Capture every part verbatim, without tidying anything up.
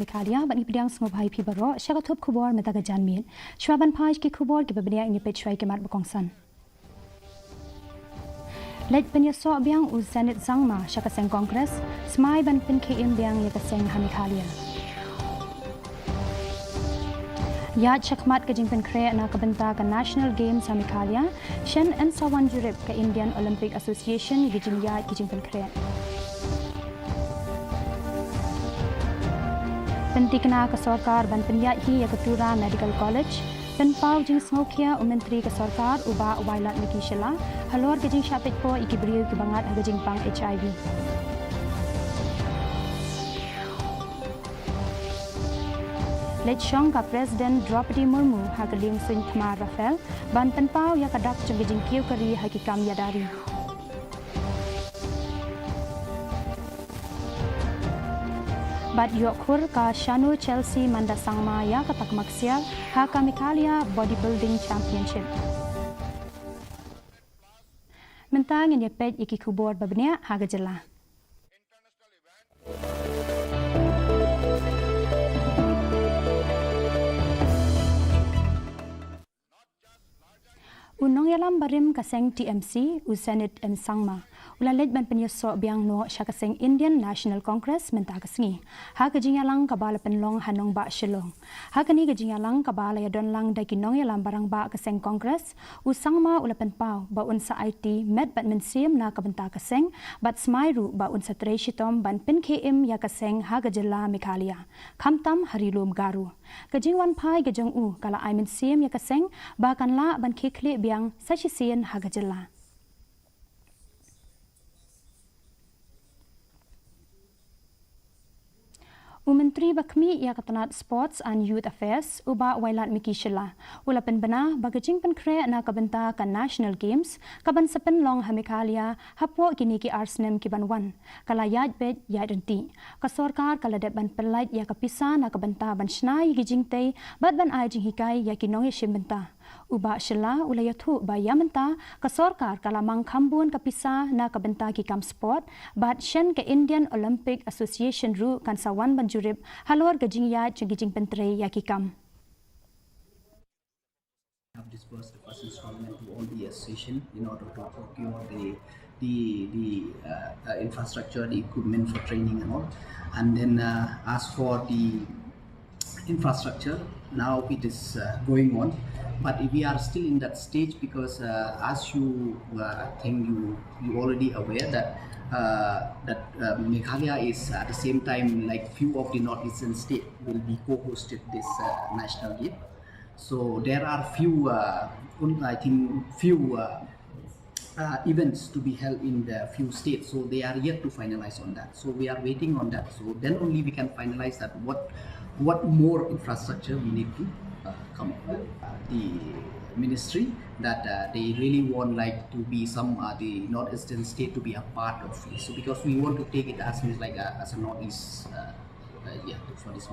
Meghalaya, bad ngi pdiang sngewbha ïa phi baroh sha ka thup khubor mynta ka janmiet. Shuwa ban phai sha ki khubor kiba bniah, ngin peit shuwa ïa ki mat ba kongsan. Leit pynïasoh biang u Zenith Sangma sha ka seng Congress, smai ban pynkhie im biang ïa ka seng ha Meghalaya. Ïaid shakhmat ka jingpynkhreh na ka bynta ka National Games ha Meghalaya, shen yn sa wan jurip ka Indian Olympic Association ïa ki jingïaid ki jingpynkhreh. Pynthikna ka sorkar ban pynïaid hi ïa ka Tura Medical College, pynpaw jingsngewkhia u Myntri ka sorkar u Bah Wailadmiki Shylla halor ka jingshah peitpoh ïa ki briew kiba ngat ha ka jingpang HIV. Leit shong ka President Droupadi Murmu ha ka lieng suiñ thymmai Rafale ban pynpaw ïa ka dak jong ka jingkiew kari ha ki kam ïada ri. Bad ïoh khur ka Shano Chelsea Manda Sangma ïa ka takma ksiar ha ka Meghalaya Bodybuilding Championship. Mynta ngin ïa peit ïa ki khubor ba bniah ha ka jylla. U nongïalam barim ka seng TMC, u Zenith M Sangma, u la leit ban pynïasoh biang noh sha ka seng Indian National Congress mynta ka sngi, ha ka jingïalang kaba la pynlong ha nongbah Shillong. Ha kane ka jingïalang kaba la ïadon lang da ki nongïalam barangbah ka seng Congress, u Sangma u la pynpaw ba un sa aiti met bad mynsiem na ka bynta ka seng, bad smai ruh ba un sa trei shitom ban pynkhie im ïa ka seng ha ka jylla Meghalaya, khamtam ha Ri Lum Garo. Ka jingwanphai ka jong u ka la ai mynsiem ïa ka seng ba kan lah ban khie khlieh biang sa shisien ha ka jylla. U Myntri ba khmih ïa ka tnat Sports and Youth Affairs, u Bah Wailadmiki Shylla, u la pynbna ba ka jingpynkhreh na ka bynta ka National Games, kaban sa pynlong ha Meghalaya hapoh kine ki ar snem kiban wan, ka la ïaid beit ïaid ryntih. Ka sorkar ka la dep ban pyllait ïa ka pisa na ka bynta ban shna ïa ki jingtei bad ban ai jinghikai ïa ki nongïashim bynta. U Bah Shylla u la ïathuh ba ïa mynta ka sorkar ka la mang kham bun ka pisa na ka bynta ki kam sport, bad shen ka Indian Olympic Association ruh kan sa wan ban jurip halor ka jingïaid jong ki jingpyntrei ïa ki kam. Have disbursed the first installment to all the association in order to procure the the the uh, uh, infrastructure, the equipment for training and all. And then uh, as for the infrastructure, now it is uh, going on, but we are still in that stage because uh, as you uh, I think you you already aware that uh, that uh, Meghalaya is at the same time, like, few of the northeastern state will be co-hosted this uh, national game. So there are few, uh, un- I think, few uh, uh, events to be held in the few states. So they are yet to finalize on that. So we are waiting on that. So then only we can finalize that what what more infrastructure we need to uh, come up with. Uh, the ministry that uh, they really want, like, to be some uh, the northeastern state to be a part of this. So because we want to take it as, means, like a, as a northeast uh, uh, yeah, for this.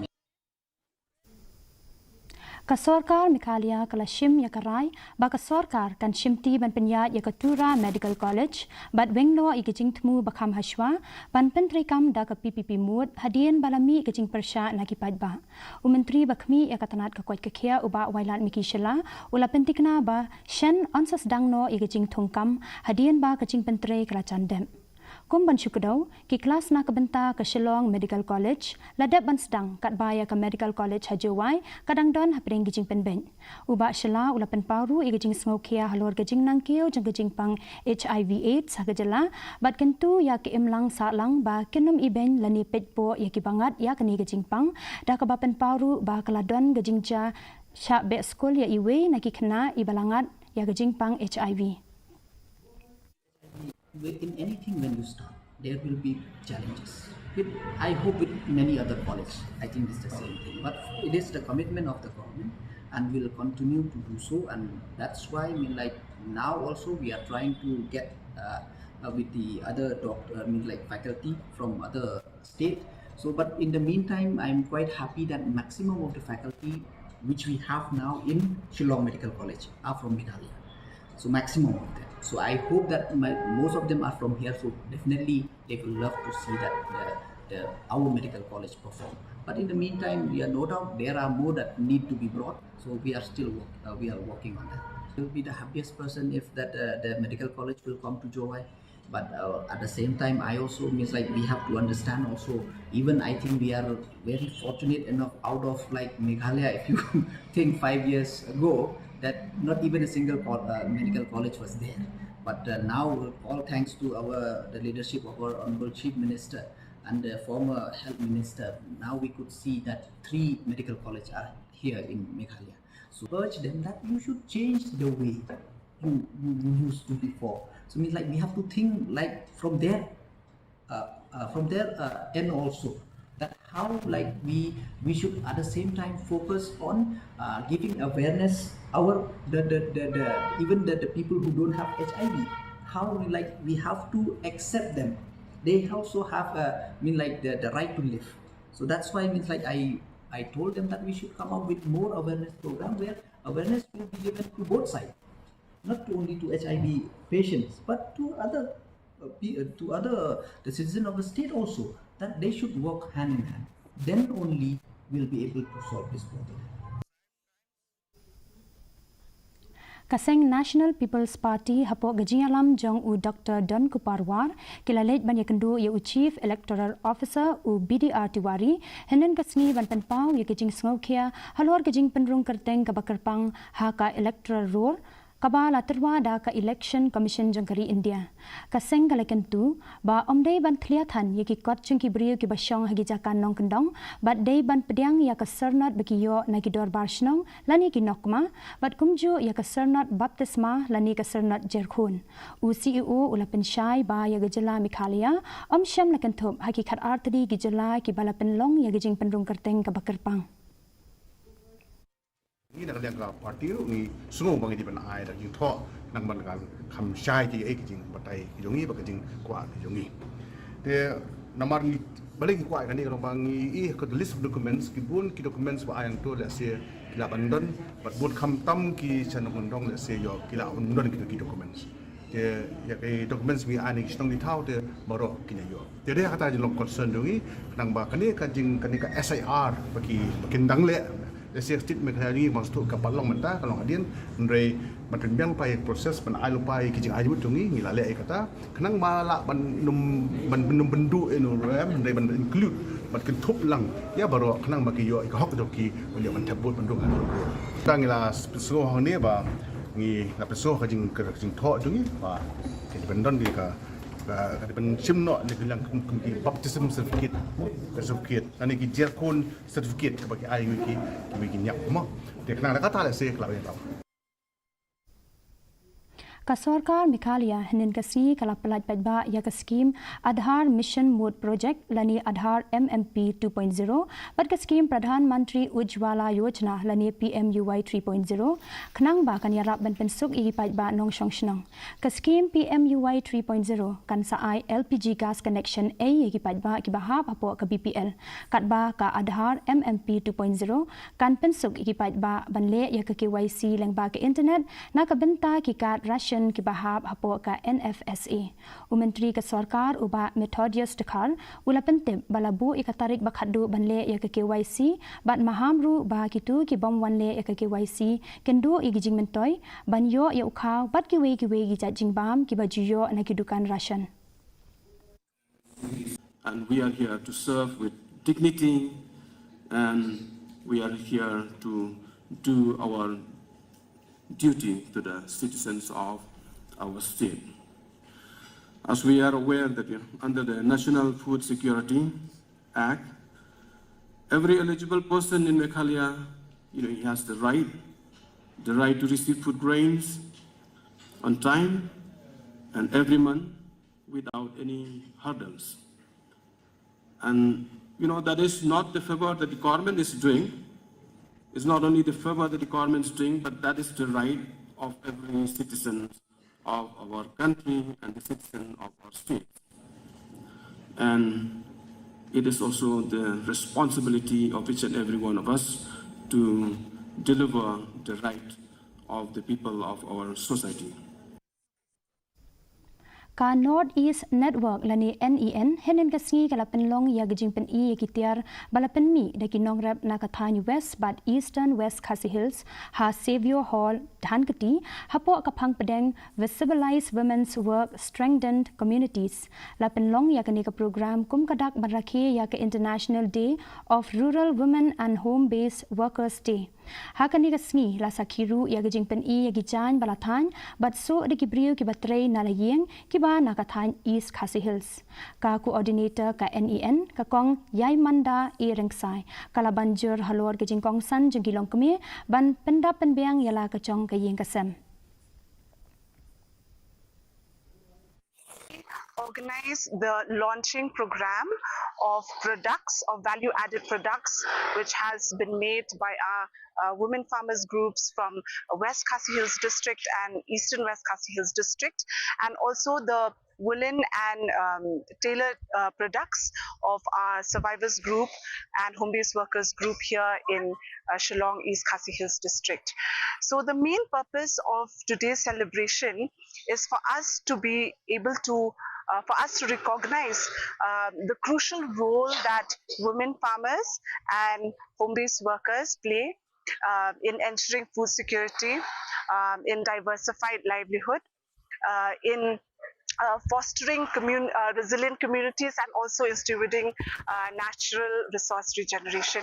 Ka sorkar Meghalaya ka la shim ïa ka rai ba ka sorkar kan shimti ban pynïaid ïa ka Tura Medical College, bad weng noh ïa ka jingthmu ba kham hashwa ban pyntreikam da ka PPP mode hadien ba la mih ka jingpyrshah na ki paidbah. U Myntri ba khmih ïa ka tnat ka koit ka khiah, u Bah Wailadmiki Shylla, u la pynthikna ba shen yn sa sdang noh ïa ka jingthung kam hadien ba ka jingpyntrei ka la jan dep. Kum ban shu kdew, ki klas na ka bynta ka Shillong Medical College la dep ban sdang, katba ïa ka Medical College ha Jowai ka dang don hapdeng ki jingpynbeit. U Bah Shylla u la pynpaw ruh ïa ka jingsngewkhia halor ka jingnangkiew jong ka jingpang HIV AIDS ha ka jylla, bad kyntu ïa ka imlang sahlang ba kin ym ibeiñ lane peitpoh ïa kiba ngat ïa kane ka jingpang, da kaba pynpaw ruh ba ka la don ka jingjia shah beh skul ïa iwei na ki khynnah iba la ngat ïa ka jingpang HIV. In anything, when you start, there will be challenges. With, I hope with many other college, I think it's the same thing. But it is the commitment of the government, and will continue to do so. And that's why, I mean, like, now also we are trying to get uh, uh, with the other doctor, I mean, like, faculty from other state. So, but in the meantime, I'm quite happy that maximum of the faculty which we have now in Shillong Medical College are from Meghalaya. So maximum of them. So I hope that my, most of them are from here. So definitely they will love to see that the the, our medical college perform. But in the meantime, we are no doubt there are more that need to be brought. So we are still work, uh, we are working on that. It will be the happiest person if that uh, the medical college will come to Jowai. But uh, at the same time, I also means like we have to understand also. Even I think we are very fortunate enough out of like Meghalaya. If you think five years ago, that not even a single co- uh, medical college was there. But uh, now, all thanks to our the leadership of our honorable chief minister and the former health minister, now we could see that three medical colleges are here in Meghalaya. So urge them that you should change the way you, you, you used to before. So means like we have to think like from their uh, uh, from their uh, end also, that how like we we should at the same time focus on uh, giving awareness our the, the, the, the even the, the people who don't have H I V, how we like we have to accept them. They also have a mean like the, the right to live. So that's why means like I I told them that we should come up with more awareness program where awareness will be given to both sides, not only to H I V patients but to other uh, pe- uh, to other the citizen of the state also, that they should work hand in hand. Then only we'll be able to solve this problem. Ka seng National People's Party hapoh ka jingïalam jong u Doctor Don Kupar War ki la leit ban ïakynduh ïa u Chief Electoral Officer u B D R Tiwari hynnin ka sngi ban pynpaw ïa ka jingsngewkhia halor ka jingpynrung kyrteng kaba kyrpang ha ka electoral roll kaba la tyrwa da ka Election Commission jong ka ri India. Ka seng ka la kyntu ba ym dei ban thlia than ïa ki kot jong ki briew kiba shong ha ki jaka nongkyndong bad dei ban pdiang ïa ka syrnod ba ki ïoh na ki dorbar shnong lane ki nokma bad kumjuh ïa ka syrnod baptisma lane ka syrnod jerkhun. U C E O u la pynshai ba ïa ka jylla Meghalaya ym shym la kynthup ha ki khatar tylli ki jylla kiba la pynlong ïa ka jingpynrung kyrteng kaba kyrpang. Ngi na ka liang ka party ruh ngi sngew ba ngi dei ban ai da ka jingthoh khnang ban kan kham shai ki ei ki jingbatai ki jong ngi bad ka jingkwah ki jong ngi. Te namar ngi balei ngi kwah kane ka long ba ngi i ka list of documents ki bun ki documents ba ai hangto lehse ki lah ban don bad bun khamtam ki shnong nongkyndong lehse ïoh ki lah ban don ki documents. Te ïa ki documents ngi ai na ki shnong ki thaw te baroh kin ïoh. Te dei kata jong long concern jong ngi khnang ba kane ka jing kane ka S I R ba ki ba kin dang leh. Lehse state Meghalaya jong ngi bang sdang ka pat long mynta ka long hadien hynrei ban pynbiang lypa ïa process ban ai lypa ïa ki jingai jingmut jong ngi ngi la leh ïa kata khnang ba lah ban nym ban nym bynduh ïa u rem hynrei ban include ban kynthup lang ïa baroh khnang ba ki ïoh ïa ka hok jong ki ban ïoh ban thep vote ban rung ha. Kata ngi la pynsngew hangne ba ngi la pynsngew ka jing ka jingthoh jong ngi ba ki ban don ki ka ka ka ban shim noh ne ka liang kum kum ki baptism certificate certificate ane ki jerkhun certificate kaba ki ai ngi ki ki ngi ñiap mo. Te khnang da kata lehse kla ba. Ka sorkar Meghalaya hynnin ka sngi ka la pyllait paidbah ïa ka skim Aadhaar Mission Mode Project lane Aadhaar M M P two point zero bad ka skim Pradhan Mantri Ujjwala Yojana lane P M U Y three point zero khnang ba kan ïarap ban pynsuk ïa ki paidbah nongshong shnong. Ka skim P M U Y three point zero kan sa ai L P G gas connection ei ïa ki paidbah kiba hap hapoh ka B P L. Katba ka Aadhaar M M P two point zero kan pynsuk ïa ki paidbah ban leh ïa ka K Y C lyngba ka internet na ka bynta ki kad ration kiba hap hapoh ka N F S A. U Myntri ka sorkar u Bah Methodius Dkhar u la pyntip ba la buh ïa ka tarik ba khatduh ban leh ïa ka K Y C bad maham ruh ba kito ki bym wan leh ïa ka K Y C kin duh ïa ki jingmyntoi ban ïoh ïa u khaw bad kiwei kiwei ki jait jingbam kiba ju ïoh na ki dukan ration. And we are here to serve with dignity and we are here to do our duty to the citizens of our state. As we are aware that under the National Food Security Act, every eligible person in Meghalaya, you know, he has the right, the right to receive food grains on time and every month without any hurdles. And you know, that is not the favor that the government is doing. It's not only the favor that the government is doing, but that is the right of every citizen of our country and the citizen of our state. And it is also the responsibility of each and every one of us to deliver the right of the people of our society. Ka North East Network lane N E N hynnin ka sngi ka la pynlong ïa ka jingpyni ïa ki tiar ba la pynmih da ki nongrep na ka thaiñ West bad Eastern West Khasi Hills ha Savio Hall, Dhankheti, hapoh ka phang pdeng Visibilize Women's Work, Strengthened Communities. La pynlong ïa kane ka program kum ka dak ban rakhe ïa ka International Day of Rural Women and Home Based Workers Day. Ha kane ka sngi la sakhi ruh ïa ka jingpyni ïa ki jaiñ ba la thaiñ bad suh da ki briew kiba trei na la ïing kiba na ka thaiñ East Khasi Hills. Ka coordinator ka N E N, ka Kong Yaimanda A Rynkai, ka la ban jur halor ka jingkongsan jong ki longkmie ban pyndap pynbiang ïa la ka jong ka ïing ka sem. Organize the launching program of products, of value added products, which has been made by our uh, women farmers groups from West Khasi Hills District and Eastern West Khasi Hills District, and also the woolen and um, tailored uh, products of our survivors group and home based workers group here in uh, Shillong East Khasi Hills District. So, the main purpose of today's celebration is for us to be able to, uh, for us to recognize uh, the crucial role that women farmers and home based workers play uh, in ensuring food security, um, in diversified livelihood, uh, in uh, fostering commun- uh, resilient communities and also in stewarding uh, natural resource regeneration.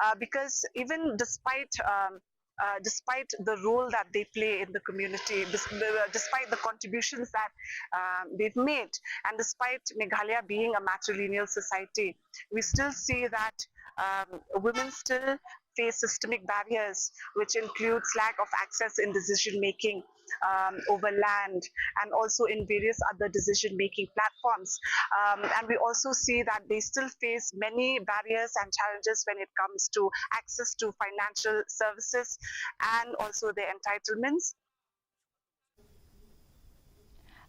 Uh, because even despite um, uh, despite the role that they play in the community, dis- the- despite the contributions that um, they've made, and despite Meghalaya being a matrilineal society, we still see that um, women still face systemic barriers, which includes lack of access in decision making um, over land and also in various other decision making platforms. Um, and we also see that they still face many barriers and challenges when it comes to access to financial services and also their entitlements.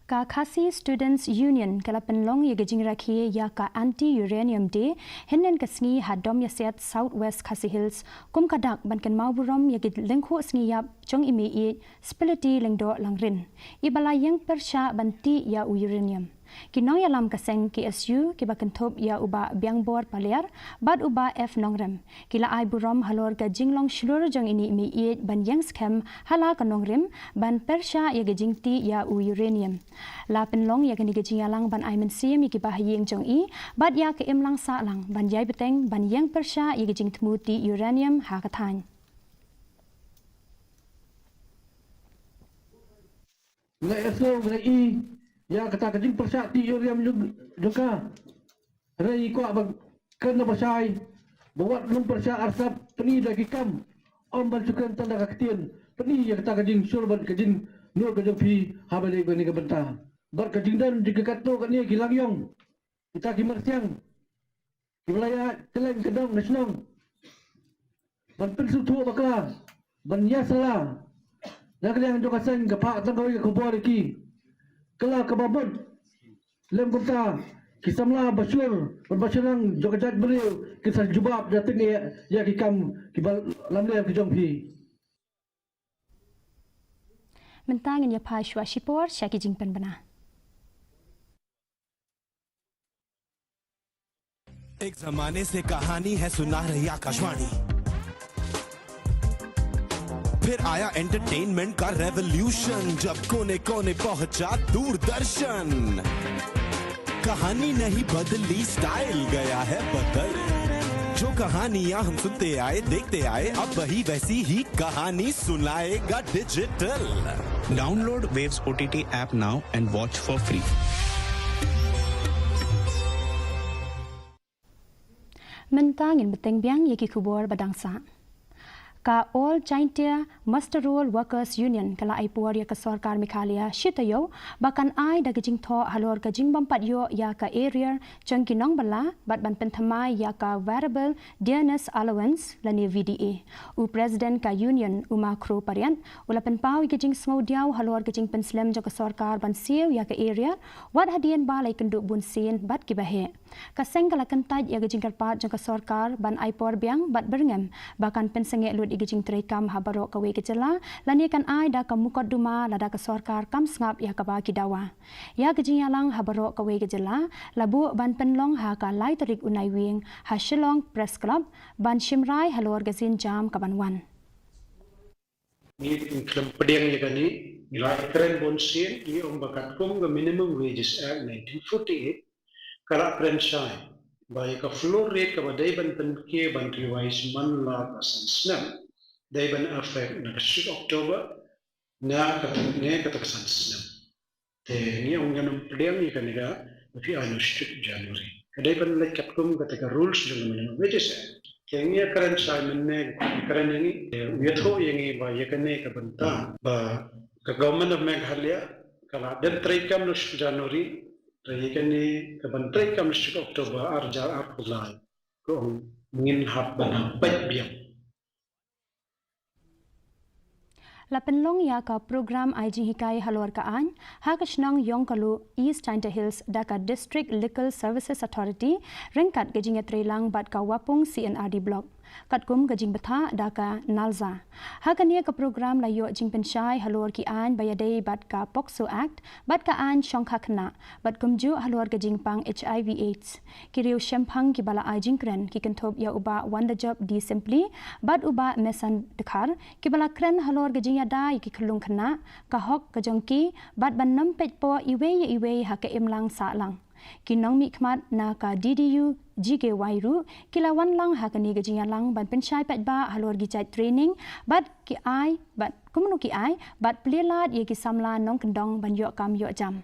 Ka Khasi Students Union ka la pynlong ïa ka jingrakhe ïa ka Anti Uranium Day hynnin ka sngi ha Domïasyad, South West Khasi Hills, kum ka dak ban kynmaw burom ïa ki lyngkhuh sngi ïap jong i mei ïeit Spility Lyngdoh Langrin, iba la ïeng pyrshah ban tih ïa u uranium. Ki nongïalam ka seng K S U kiba kynthup ïa u Bah Biangbor Paliar bad u Bah F Nongrem, ki la ai burom halor ka jinglong shlur jong ine i mei ïeit ban ïeng skhem ha la ka nongrim ban pyrshah ïa ka jingtih ïa u uranium. La pynlong ïa kane ka jingïalang ban ai mynsiem ïa ki bahaïing jong i bad ïa ka imlang sahlang ban ïai bteng ban ïeng pyrshah ïa ka jingthmu tih uranium ha ka thaiñ. Nga ïasnoh nga ïohi ïa kata ka jingpyrshah tih uranium jong ka. Hynrei ngi kwah ban kren da ba shai ba wat nym pyrshah arsap pyni da ki kam, ym ban shu kren tang da ka ktien. Pyni ïa kata ka jingshlur bad ka jingnoh ka jong phi haba ïadei bad kane ka bynta. Bad ka jingdon jong ki katto katne ki langïong, kita ki myrsiang kiba la ïaid kylleng ka dong ka shnong ban pynsngewthuh bakla, ban ïasylla. Na ka liang jong ka seng ka phah tang kawei ka khubor ïa ki. Kylla kaba mut lem kumta ki samla ba shlur bad ba shynrang jong ka jaitbynriew kin sa jubab da tyngeh ïa ki kam kiba lamler ki jong phi. Mynta ngin ïa phai shuwa shipor sha ki jingpynbna. एक जमाने से कहानी है सुना रही आकाशवाणी। फिर आया एंटरटेनमेंट का रेवोल्यूशन, जब कोने कोने पहुंचा दूरदर्शन। कहानी नहीं बदली, स्टाइल गया है बदल। जो कहानियां हम सुनते आए, देखते आए, अब वही वैसी ही कहानी सुनाएगा डिजिटल। Download Waves O T T app now and watch for free. Mynta ngin bteng biang ïa ki khubor ba dang sah. Ka All Jaintia Muster Roll Workers Union ka la ai por ïa ka sorkar Meghalaya shi taïew ba kan ai da ka jingthoh halor ka jingbym pat ïoh ïa ka arrear jong ki nongbylla bad ban pynthymmai ïa ka Variable Dearness Allowance lane V D A. U President ka Union, u Ma Khro Pariat, u la pynpaw ïa ka jingsngewdiaw halor ka jingpynslem jong ka sorkar ban siew ïa ka arrear wat hadien ba la ïakynduh bunsien bad kiba heh. Ka seng ka la kyntait ïa ka jingkyrpad jong ka sorkar ban ai por biang bad byrngem ba kan pynsangeh lut Ka jingtreikam ha baroh kawei ka jylla lane kan ai da ka mukotduma lada ka sorkar kam sngap ïa kaba ki dawa. Ïa ka jingïalang ha baroh kawei ka jylla la buh ban pynlong ha ka lai tarik u Naiwieng ha Shillong Press Club ban shim rai halor ka sienjam kaban wan. Ngi khlem pdiang ïa kane, ngi la kren bun sien, ngi ong ba katkum ka Minimum Wages Act nineteen forty-eight, ka la kren shai ba ïa ka floor rate kaba dei ban pynkhie ban revise man la ka san snem, dei ban effect na ka shi October, na ka ne ka ta ka san snem. Te ngi ong ngan ym pdiang ïa kane ka, ba phi ai na shi January. Ka dei ban leit katkum kata ka rules jong ka Minimum Wages Act. Te ngi ïa kren shai mynne, kren ïa ngi, te u ïathuh ïa ngi ba ïa kane ka bynta ba ka Government of Meghalaya ka la dep treikam na shi January, te ïa kane ka ban treikam na shi October ar hajar arphew lai. Ka ong ngin hap ban hap peit biang. La pynlong ïa ka program ai jinghikai halor ka aiñ ha ka shnong Ïongkalu, East Jaintia Hills da ka District Legal Services Authority ryngkat ka jingïatreilang bad ka Wapung C and R D Block, katkum ka jingbthah da ka NALSA. Ha kane ka program la ïoh jingpynshai halor ki aiñ ba ïadei bad ka POCSO Act bad ka aiñ shongkha khynnah bad kumjuh halor ka jingpang HIV AIDS. Ki riewshemphang kiba la ai jingkren ki kynthup ïa u Bah Wandajob D Sympli bad u Bah Mesan Dkhar, kiba la kren halor ka jingïada ïa ki khyllung khynnah, ka hok ka jong ki bad ban nym peitpoh iwei ïa iwei ha ka imlang sahlang. Ki nongmihkhmat na ka D D U G K Y ruh ki la wan lang ha kane ka jingïalang ban pynshai paidbah halor ki jait training bad ki ai bad kumno ki ai bad plie lad ïa ki samla nongkyndong ban ïoh kam ïoh jam.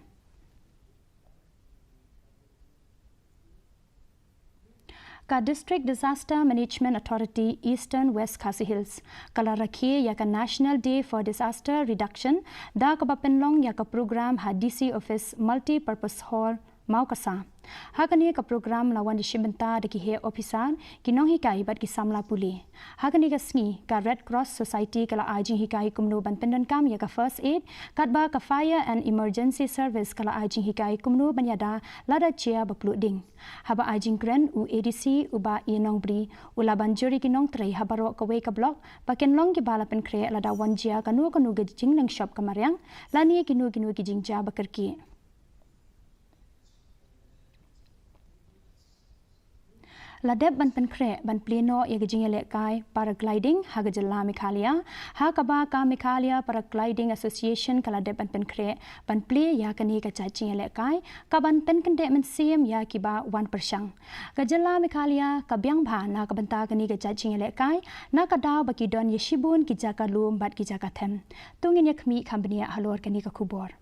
Ka District Disaster Management Authority Eastern West Khasi Hills ka la rakhe ïa ka National Day for Disaster Reduction da kaba pynlong ïa ka program ha D C Office Multipurpose Hall, Mawkasa. Ha kane ka program la wan ïashim bynta da ki heh ophisar, ki nonghikai bad ki samla pule. Ha kane ka sngi ka Red Cross Society ka la ai jinghikai kumno ban pyndonkam ïa ka first aid, katba ka Fire and Emergency Service ka la ai jinghikai kumno ban ïada lada jia ba pluh ding. Haba ai jingkren u A D C u Bah E Nongbri u la ban jur ïa ki nongtrei ha baroh kawei ka block ba kin long kiba la pynkhreh lada wan jia kano kano ka jingneng shop ka mariang lane kino kino ki jingjia ba kyrkieh. La dep ban pynkhreh ban plie noh ïa ka jingïalehkai paragliding ha ka jylla Meghalaya, ha kaba ka Meghalaya Paragliding Association ka la dep ban pynkhreh ban plie ïa kane ka jait jingïalehkai kaban pynkyndeh mynsiem ïa kiba wan pyrshang. Ka jylla Meghalaya ka biang bha na ka bynta kane ka jait jingïalehkai na ka daw ba ki don ïa shibun ki jaka lum bad ki jaka them. To ngin ïa khmih kham bniah halor kane ka khubor.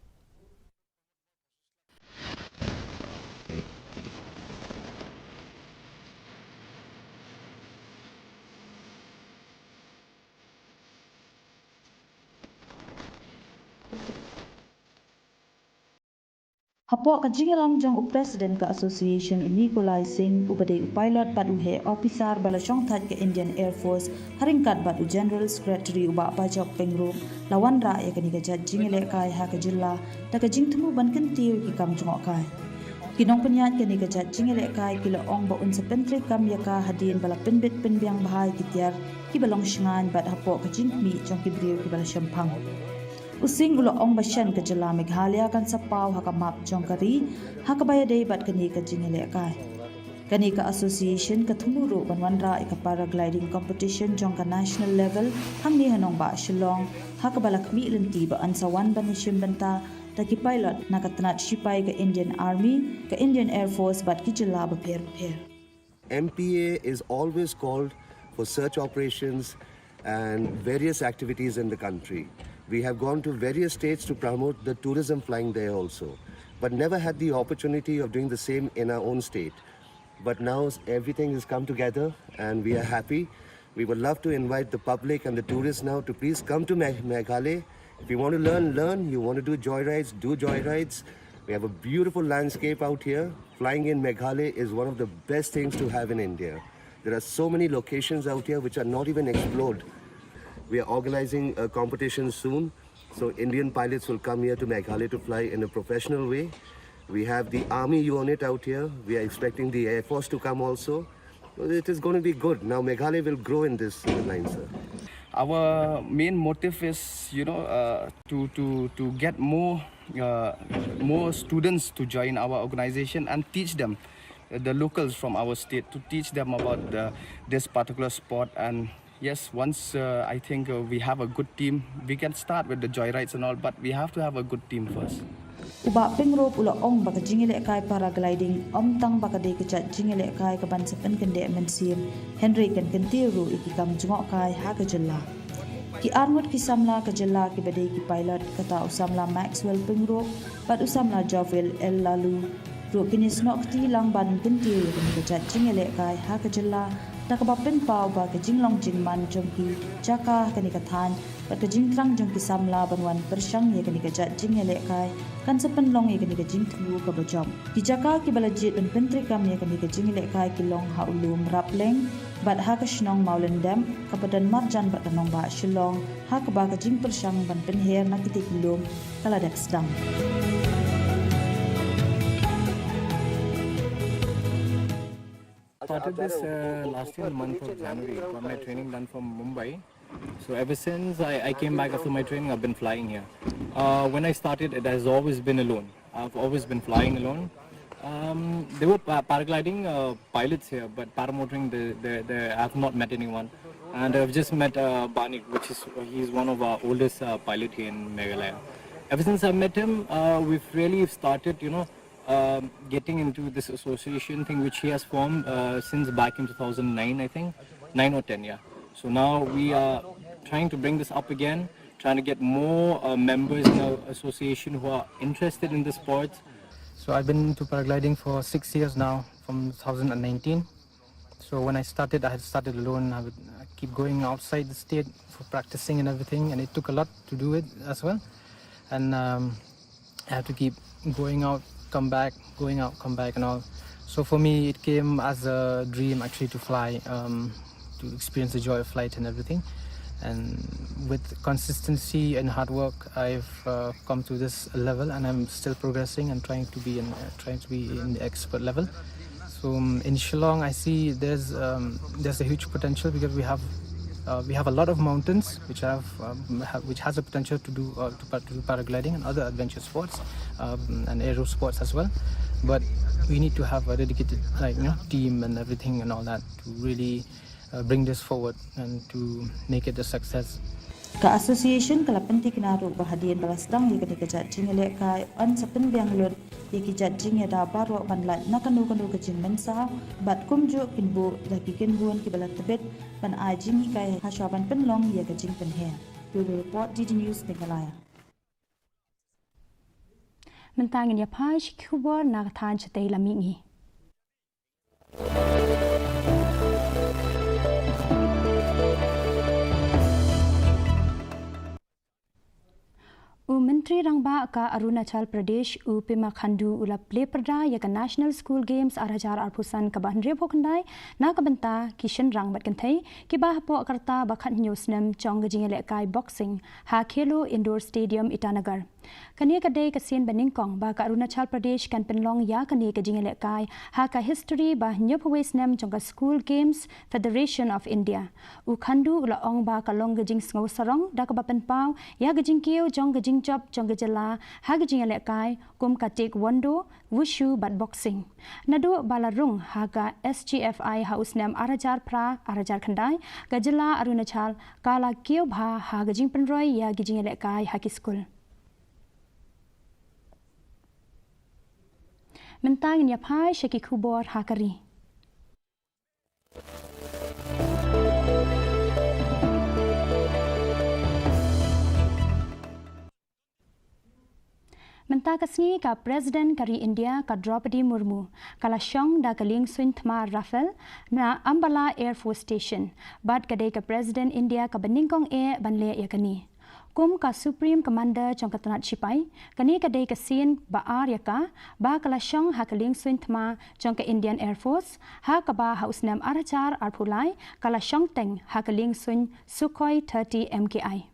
Hapoh ka jingïalang jong u President ka Association u Nikolai Singh uba dei u pilot bad u heh ophisar ba la shongthait ka Indian Air Force ha ryngkat bad u General Secretary u Bah Bajok Pyngrope la wanrah ïa kane ka jait jingïalehkai ha ka jylla da ka jingthmu ban kyntiew ïa ki kam jngohkai. Ki nongpynïaid kane ka jait jingïalehkai ki la ong ba un sa pyntreikam ïa ka hadien ba la pynbit pynbiang bha ïa ki tiar kiba long shngaiñ bad hapoh ka jingkhmih jong ki briew kiba la shemphang. U Singh u la ong ba shen ka jylla Meghalaya kan sa paw ha ka map jong ka ri ha kaba ïadei bad kane ka jingïalehkai. Kane ka association ka thmu ruh ban wanrah ïa ka paragliding competition jong ka national level hangne ha nongbah Shillong, ha kaba la khmih lynti ba yn sa wan ban ïashim bynta da ki pilot na ka tnat shipai ka Indian Army, ka Indian Air Force bad ki jylla bapher bapher. M P A is always called for search operations and various activities in the country. We have gone to various states to promote the tourism flying there also, but never had the opportunity of doing the same in our own state. But now s-, everything has come together and we are happy. We would love to invite the public and the tourists now to please come to Megh-, Meghalaya. If you want to learn, learn. You want to do joyrides, do joyrides. We have a beautiful landscape out here. Flying in Meghalaya is one of the best things to have in India. There are so many locations out here which are not even explored. We are organizing a competition soon, so Indian pilots will come here to Meghalaya to fly in a professional way. We have the army unit out here. We are expecting the Air Force to come also. It is going to be good. Now Meghalaya will grow in this, uh, line, sir. Our main motive is, you know, uh, to to to get more uh, more students to join our organization and teach them, uh, the locals from our state, to teach them about the, this particular sport. And yes, once uh, I think uh, we have a good team, we can start with the joyrides and all, but we have to have a good team first. U Bah Pyngrope u la ong ba ka jingïalehkai paragliding ym tang ba ka dei ka jait jingïalehkai ka ban sa pynkyndeh mynsiem, hynrei kan kyntiew ruh ïa ki kam jngohkai ha ka jylla. Ki arngut ki samla ka jylla kiba dei ki pilot, kata u samla Maxwell Pyngrope bad u samla Jovel El Lalu, ruh kin ïasnoh kti lang ban kyntiew ïa kane ka jait jingïalehkai ha ka jylla, da kaba pynpaw ba ka jinglong jingman jong ki jaka ha kane ka thaiñ bad ka jingthrang jong ki samla ban wan pyrshang ïa kane ka jait jingïalehkai kan sa pynlong ïa kane ka jingthmu kaba jop. Ki jaka kiba la jied ban pyntreikam ïa kane ka jingïalehkai ki long ha u lum Rapleng bad ha ka shnong Mawlyndem, kaba don marjan bad ka nongbah Shillong, ha kaba ka jingpyrshang ban pynher na kitei ki lum ka la dep sdang. Started this uh, last year in the month of January. Got my training done from Mumbai. So ever since I, I came back after my training, I've been flying here. Uh, when I started, it has always been alone. I've always been flying alone. Um, there were pa- paragliding uh, pilots here, but paramotoring, they, they, they, I've not met anyone. And I've just met uh, Banik, which is he's one of our oldest uh, pilot here in Meghalaya. Ever since I met him, uh, we've really started, you know, um, getting into this association thing which he has formed uh, since back in two thousand nine, I think, nine or ten, yeah. So now we are trying to bring this up again, trying to get more uh, members in our association who are interested in the sports. So I've been into paragliding for six years now, from two thousand nineteen. So when I started, I had started alone. I would uh, keep going outside the state for practicing and everything, and it took a lot to do it as well. And um, I had to keep going out, come back, going out, come back, and all. So for me, it came as a dream actually to fly, um, to experience the joy of flight and everything. And with consistency and hard work, I've uh, come to this level, and I'm still progressing and trying to be in uh, trying to be in the expert level. So um, in Shillong, I see there's um, there's a huge potential because we have uh, we have a lot of mountains which have, um, have which has a potential to do uh, to, pa- to do paragliding and other adventure sports um, and aero sports as well. But we need to have a dedicated, like, you know, team and everything and all that to really uh, bring this forward and to make it a success. Ka association ka la pynthikna ruh ba hadien ba la sdang ïa kane ka jait jingïalehkai, yn sa pynbiang lut ïa ki jait jingïada baroh ban lait na kano kano ka jingmynsaw, bad kumjuh kin buh da ki kynhun kiba la tbit ban ai jinghikai hashwa ban pynlong ïa ka jingpynher. Bureau Report, D D News, Meghalaya. Mynta ngin ïa phai sha ki khubor na ka thaiñ shatei, la mih ngi. U Myntri Rangbah ka Arunachal Pradesh, u Pema Khandu, u la plie pyrda ïa ka National School Games ar hajar arphew san kaba hynriewphew khyndai na ka bynta ki shynrang bad kynthei kiba hapoh ka rta ba khathynñiew snem jong ka jingïalehkai boxing ha Khelo Indoor Stadium, Itanagar. Kane ka dei ka sien ba nyngkong ba ka Arunachal Pradesh kan pynlong ïa kane ka jingïalehkai ha ka history ba hynñiewphew wei snem jong ka School Games Federation of India. U Khandu u la ong ba ka long ka jingsngew sarong da kaba pynpaw ïa ka jingkiew jong ka jingjop jong ka jylla ha ka jingïalehkai kum ka taekwondo, wushu bad boxing. Naduh ba la rung ha ka S G F I ha u snem ar hajar phra ar hajar khyndai, ka jylla Arunachal ka la kiew bha ha ka jingpynroi ïa ki jingïalehkai ha ki skul. Mynta ngin ïa phai sha ki khubor ha ka ri. Mynta ka sngi ka President ka ri India ka Draupadi Murmu ka la shong da ka liengsuiñ thma Rafale na Ambala Air Force Station, bad ka dei ka President India kaba nyngkong eh ban leh ïa kane. Kum ka Supreme Commander jong ka tnat shipai, kane ka dei ka sien ba ar ïa ka ba ka la shong ha ka liengsuiñ thma jong ka Indian Air Force, ha kaba ha u snem ar hajar arphew lai ka la shong teng ha ka liengsuiñ Sukhoi thirty M K I.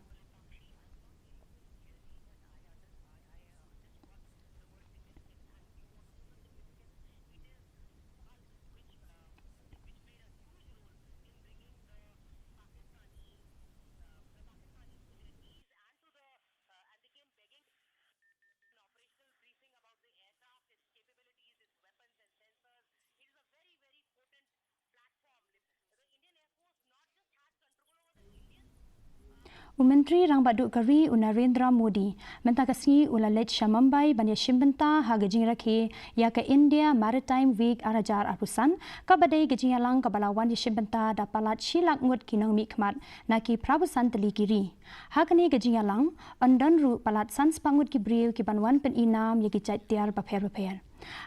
U Myntri Rangbah Duh ka ri u Narendra Modi mynta ka sngi u la leit sha Mumbai ban ïashim bynta ha ka jingrakhe ïa ka India Maritime Week ar hajar arphew san, kaba dei ka jingïalang kaba la wan ïashim bynta da palat shi lak ngut ki nongmihkhmat na ki phraphew san tylli ki ri. Ha kane ka jingïalang yn don ruh palat san spah ngut ki briew ki ban wan pynïnam ïa ki jait tiar bapher bapher.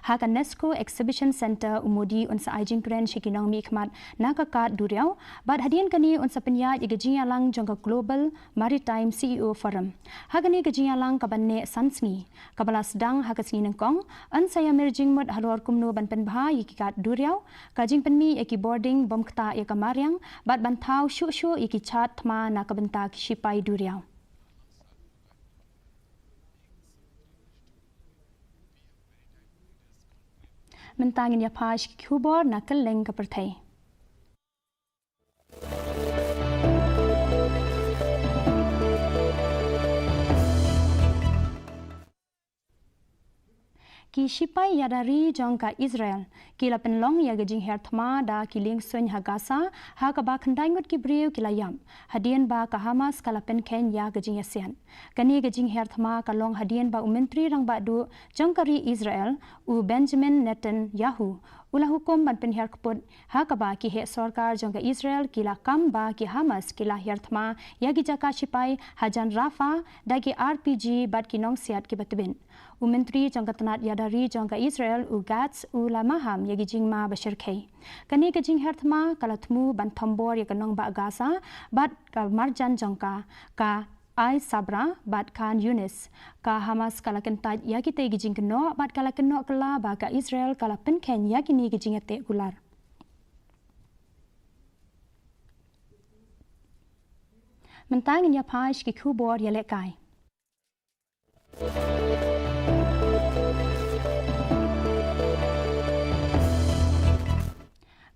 Ha ka UNESCO Exhibition Centre u Modi un sa ai jingkren sha ki nongmihkhmat na ka kad duriaw, bad hadien kane un sa pynïaid ïa ka jingïalang jong ka Global Maritime C E O Forum. Ha kane ka jingïalang kaba neh san sngi, kaba la sdang ha ka sngi nyngkong, yn sa ïamir jingmut halor kumno ban pynbha ïa ki kad duriaw, ka jingpynmih ïa ki boarding bym ktah ïa ka mariang, bad ban thaw shuh shuh ïa ki chad thma na ka bynta ki shipai duriaw. Mynta ngin ïa phai sha ki khubor na kylleng ka pyrthei. Ki shipai ïada ri jong ka Israel ki la pynlong ïa ka jinghiar thma da ki liengsuiñ ha Gaza, ha kaba khyndai ngut ki briew ki la ïap, hadien ba ka Hamas ka la pynkheiñ ïa ka jingïasiat. Kane ka jinghiar thma ka long hadien ba u Myntri Rangbah Duh jong ka ri Israel, u Benjamin Netanyahu, u la hukum ban pynhiar kput, ha kaba ki heh sorkar jong ka Israel ki la kam ba ki Hamas ki la hiar thma ïa ki jaka shipai hajan Rafah da ki R P G bad ki nongsiat kiba tbit. U Myntri jong ka tnat ïada ri jong ka Israel u Katz u la maham ïa ki jingma ba shyrkhei. Kane ka jinghiar thma ka la thmu ban thombor ïa ka nongbah Gaza bad ka marjan jong ka, ka Al Sabra bad Khan Yunis. Ka Hamas ka la kyntait ïa kitei ki jingkynnoh bad ka la kynnoh kylla ba ka Israel ka la pynkheiñ ïa kine ki jingïateh kular. Mynta ngin ïa phai sha ki khubor ïalehkai.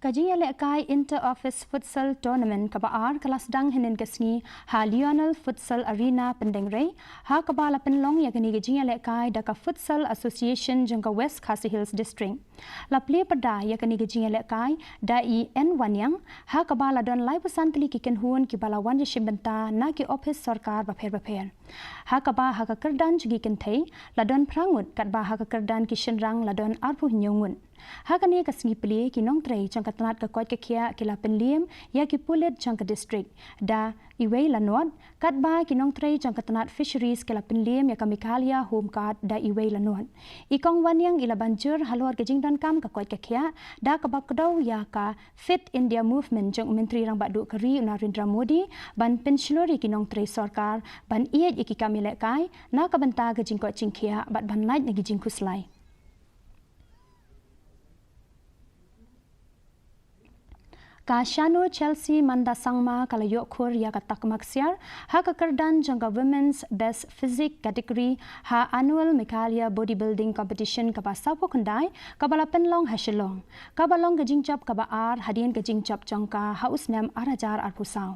Ka jingïalehkai Inter Office Futsal Tournament kaba ar ka la sdang hynnin ka sngi ha Lionel Futsal Arena Pyndengrei, ha kaba la pynlong ïa kane ka jingïalehkai da ka Futsal Association jong ka West Khasi Hills District. La plie pyrda ïa kane ka jingïalehkai da i N Wanniang, ha kaba la don laiphew san tylli ki kynhun kiba la wan ïashim bynta na ki ophis sorkar bapher bapher. Ha kaba ha ka kyrdan jong ki kynthei la don phra ngut, katba ha ka kyrdan ki shynrang la don arphew hynñiew ngut. Ha kane ka sngi plie ki nongtrei jong ka tnat ka koit ka khiah ki la pynliem ïa ki pulit jong ka district da iwei la not, katba ki nongtrei jong ka tnat Fisheries ki la pynliem ïa ka Meghalaya Home Guard da iwei la not. I Kong Wanniang i la ban jur halor ka jingdonkam ka koit ka khiah da kaba kdew ïa ka Fit India Movement jong u Myntri Rangbah Duh ka ri u Narendra Modi ban pynshlur ïa ki nongtrei sorkar ban ïeit ïa ki kam ïalehkai na ka bynta ka jingkoit jingkhiah bad ban lait na ki jingkhuslai. Ka Shano Chelsea Manda Sangma ka la ïoh khur ïa ka takma ksiar ha ka kyrdan jong ka Women's Best Physique category ha Annual Meghalaya Bodybuilding Competition kaba sawphew khyndai, kaba la pynlong ha Shillong. Kaba long ka jingjop kaba ar hadien ka jingjop jong ka ha u snem ar hajar arphew saw.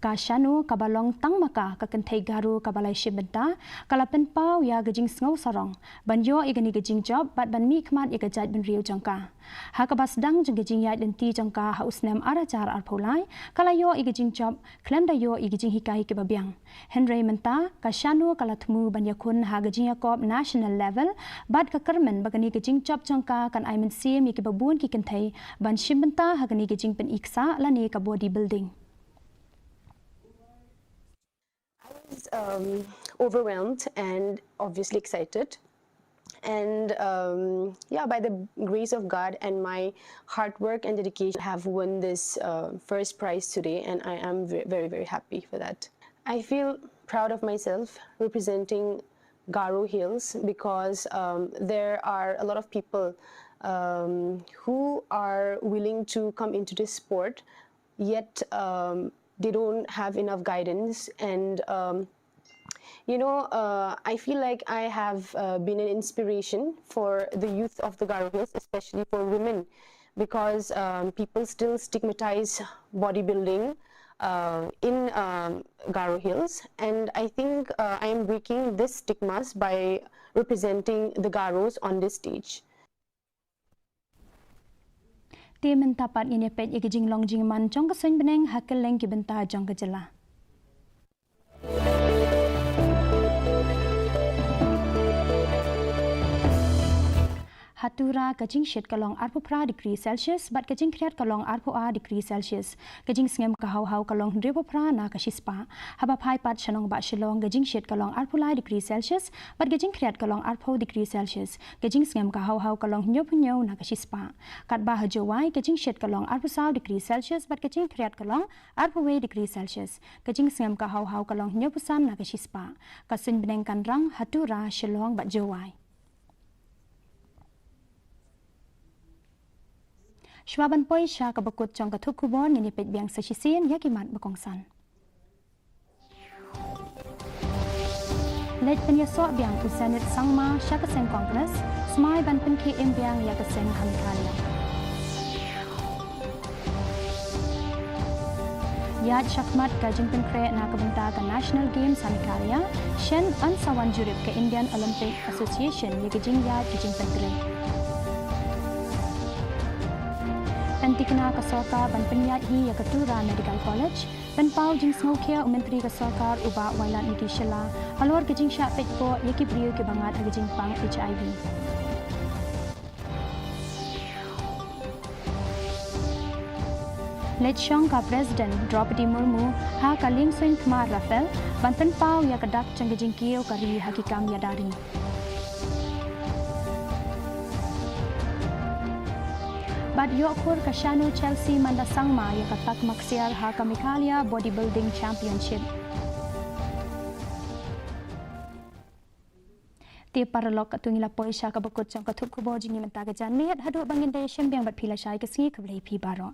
Ka Shano kaba long tang ma ka ka kynthei Garo kaba la ïashim bynta, ka la pynpaw ïa ka jingsngew sarong ban ïoh ïa kane ka jingjop bad ban mihkhmat ïa ka jaitbynriew jong ka. Ha kaba sdang jong ka jingïaid lynti jong ka ha u snem ar hajar arphew lai, ka la ïoh ïa ka jingjop khlem da ïoh ïa ka jinghikai kiba biang. Hynrei mynta ka Shano ka la thmu ban ïakhun ha ka jingïakop national level bad ka kyrmen ba kane ka jingjop jong ka kan ai mynsiem ïa kiba bun ki kynthei ban shim bynta ha kane ka jingpyni ksah lane ka bodybuilding. I was um, overwhelmed and obviously excited. And um, yeah, by the grace of God and my hard work and dedication, I have won this uh, first prize today, and I am ve- very, very happy for that. I feel proud of myself representing Garo Hills because um, there are a lot of people um, who are willing to come into this sport, yet um, they don't have enough guidance, and um, you know, uh, I feel like I have uh, been an inspiration for the youth of the Garo Hills, especially for women, because um, people still stigmatize bodybuilding uh, in um, Garo Hills, and I think uh, I am breaking this stigmas by representing the Garos on this stage. Te mynta pat ngin ïa peit ïa ka jinglong jingman jong ka suiñ bneng ha kylleng ki bynta jong ka jylla. Ha Tura ka jingshit ka long arphew phra degree Celsius bad ka jingkhriat ka long arphew ar degree Celsius. Ka jingsngem ka hawhaw ka long hynriewphew phra na ka shispah. Haba phai pat sha nongbah Shillong ka jingshit ka long arphew lai degree Celsius bad ka jingkhriat ka long arphew degree Celsius. Ka jingsngem ka hawhaw ka long hynñiewphew hynñiew na ka shispah. Katba ha Jowai ka jingshit ka long arphew saw degree Celsius bad ka jingkhriat ka long arphew wei degree Celsius. Ka jingsngem ka hawhaw ka long hynñiewphew san na ka shispah. Ka suiñ bneng kan rang ha Tura, Shillong bad Jowai. Shuwa ban poi sha kaba kut jong ka thup khubor, ngin ïa peit biang sa shisien ïa ki mat ba kongsan. Leit pynïasoh biang u Zenith Sangma sha ka seng Congress, smai ban pynkhie im biang ïa ka seng ha Meghalaya. Ïaid shakhmat ka jingpynkhreh na ka bynta ka National Games ha Meghalaya, shen yn sa wan jurip ka Indian Olympic Association ïa ka jingïaid ka jingpynkhreh. Pynthikna ka sorkar ban pynïaid hi ïa ka Tura Medical College, pynpaw jingsngewkhia u Myntri ka sorkar u Bah Wailadmiki Shylla halor ka jingshah peitpoh ïa ki briew kiba ngat ha ka jingpang HIV. Leit shong ka President Droupadi Murmu ha ka liengsuiñ khmar Rafale ban pynpaw ïa ka dak jong ka jingkiew ka ri ha ki kam ïada ri. Bad ïoh khur ka Shanu Chelsea Manda Sangma ïa ka takma ksiar ha ka Meghalaya Bodybuilding Championship. Te paralok, katto ngi la poi sha kaba kut jong ka thup khubor jong ngi mynta ka janmiet, haduh ba ngin da ïashem biang bad phi lashai ka sngi, khublei phi baroh.